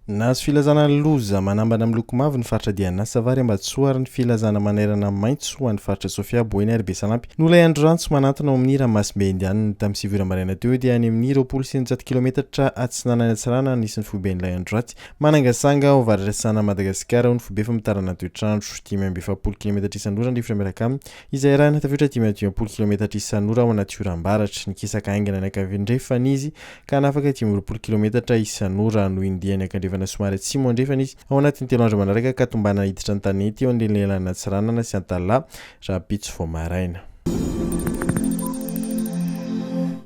Nahazo filazana loza manambana miloko mavo ny faritra Diana, Sava ary Ambatosoa ary ny filazana manairana maitso ho an'ny faritra Sofia, Boeny ary Besalampy. Noho ilay andro ratsy manantona ao amin'ny ranomasimbe Indianina tamin'ny 9 ora maraina teo dia any amin'ny 620 kilometatra atsinanan'i Antsiranana no nisy ny foiben'ilay andro ratsy. Manangasanga ao avaratra-atsinanan'i Madagasikara ho ny foibe famantarana ny toetr'andro. 45 kilometatra isan'ora ny rivotra miaraka aminy izay arahina tafiotra 55 kilometatra isan'ora ao anaty oram-baratra. Nikisaka haingana niankavia-andrefana izy ka hanafaka 25 kilometatra isan'ora. Hanohy ny diany ankandrefana somary atsimo andrefana izy ao anatin'ny telo andro manaraka ka tombanana hiditra an-tanety eo anelanelan'Antsiranana sy Antalaha rahampitso vao maraina.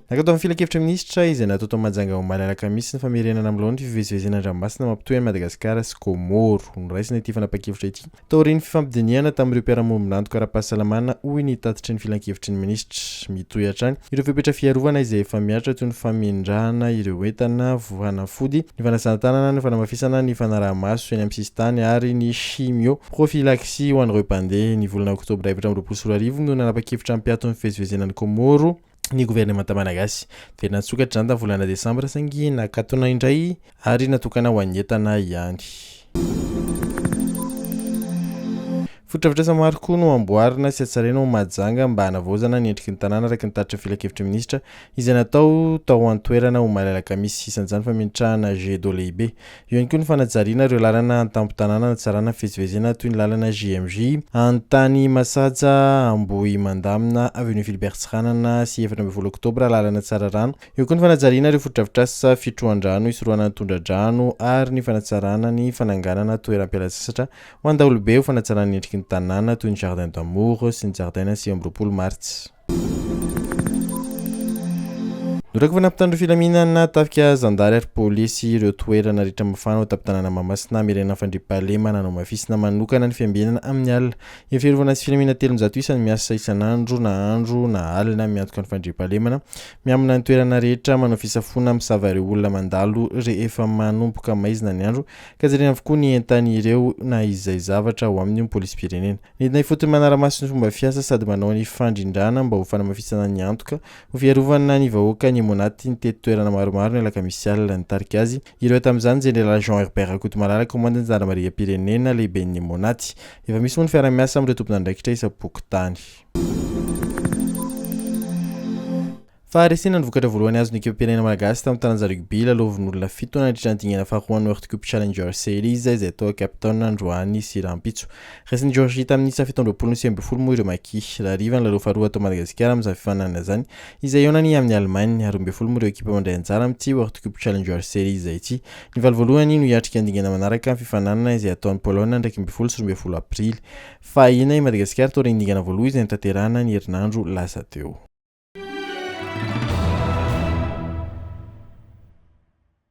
Nankatoavin'ny Filankevitry ny Minisitra izay natao tao Mahajanga omaly alakamisy ny famerenana amin'ny laoniny fivezivezena an-dranomasina mampitohy an'i Madagasikara sy Kômôro. Noraisina ity fanapahan-kevitra ity taorian'ny fifampidinihana tamin'ireo mpiara-miombon'antoka ara-pahasalamana, hoy ny tatitry ny Filankevitry ny Minisitra. Mitohy hatrany ireo fepetra fiarovana izay efa mihatra toy ny famindrana ireo entana vohanafody, ny fanasana tanana, ny fanamafisana ny fanaraha-maso eny amin'ny sisintany ary ny chimio prophylaxie ho an'ireo mpandeha. Ny volana oktobra 2024 no nanapa-kevitra hampiato ny fivezivezena any Kômôro ny governemanta malagasy. Niverina nisokatra izany tamin'ny volana desambra saingy nakatona indray ary natokana ho an'ny entana ihany. Fotodrafitrasa maro koa no amboarina sy hatsaraina ao Mahajanga mba hanavaozana ny endriky ny tanàna araka ny tatitry ny filankevitry ny minisitra izay natao tao an-toerana omaly alakamisy. Isan'izany fametrahana jet d'eau lehibe. Eo ihany koa ny fanajariana ireo lalana an-tampon-tanàna hanatsarana ny fivezivezena toy ny lalana JMJ, Antany Masaja, Ambohimandamina, Avenue Philibert Tsiranana sy 14 Oktobra, lalana Tsararano. Eo koa ny fanajariana ireo fotodrafitrasa fitrohan-drano hisorohana ny tondra-drano ary ny fanatsarana ny fananganana toeram-pialan-tsasatra ho an'ny daholobe ho fanatsarana ny endriky ny tanàna toy ny Jardin d'Amour sy ny Jardin 29 Martsa. Norakovana mpitandro filaminana, tafika, zandary ary polisy ireo toerana rehetra mafana ao an-tampon-tanàna Mahamasina hamerenana ny fandriampahalemana. Nohamafisina manokana ny fiambenana amin'ny alina. Ny fiarovana sy filamina 300 isa no miasa isan'andro na andro na alina miantoka ny fandriampahalemana. Miambina ny toerana rehetra, manao fisafoana, misava ireo olona mandalo rehefa manomboka maizina ny andro ka jerena avokoa ny entan'ireo na izay zavatra ao aminy ny polisim-pirenena. Midina ifotony manara-maso ny fomba fiasa sady manao ny fandrindrana mba ho fanamafisana ny antoka ho fiarovana ny vahoaka ny Emmo-Nat nitety toerana maromaro ny alakamisy alina. Nitarika azy ireo tamin'izany Jeneraly Jean Herbert Rakotomalala, kaomandin'ny zandarimariam-pirenena, lehiben'ny Emmo-Nat. Efa misy moa ny fiaraha-miasa amin'ireo tompon'andraikitra isam-pokontany. Faharesena ny vokatra voalohany azon'ny ekipam-pirenena malagasy tamin'ny taranja rugby lalaovin'olona fito nandritra ny dingana faharoan'ny World Cup Challenger Series izay atao Cape Town androany sy rahampitso. Resin'i Georgie tamin'ny isa 27 no 19 moa ireo Maki. Raha hariva ny lalao faharoa atao Madagasikara amin'izany fifaninanana izany izay hihaonany amin'i Allemagne. 12 moa ireo ekipa mandray anjara amin'ity World Cup Challenger Series ity. Ny valo voalohany no hiatrika ny dingana manaraka amin'ny fifaninanana izay hatao any Pologne ny 11 sy 12 aprily. Fahina i Madagasikara taorian'ny dingana voalohany izay notanterahina ny herinandro lasa teo.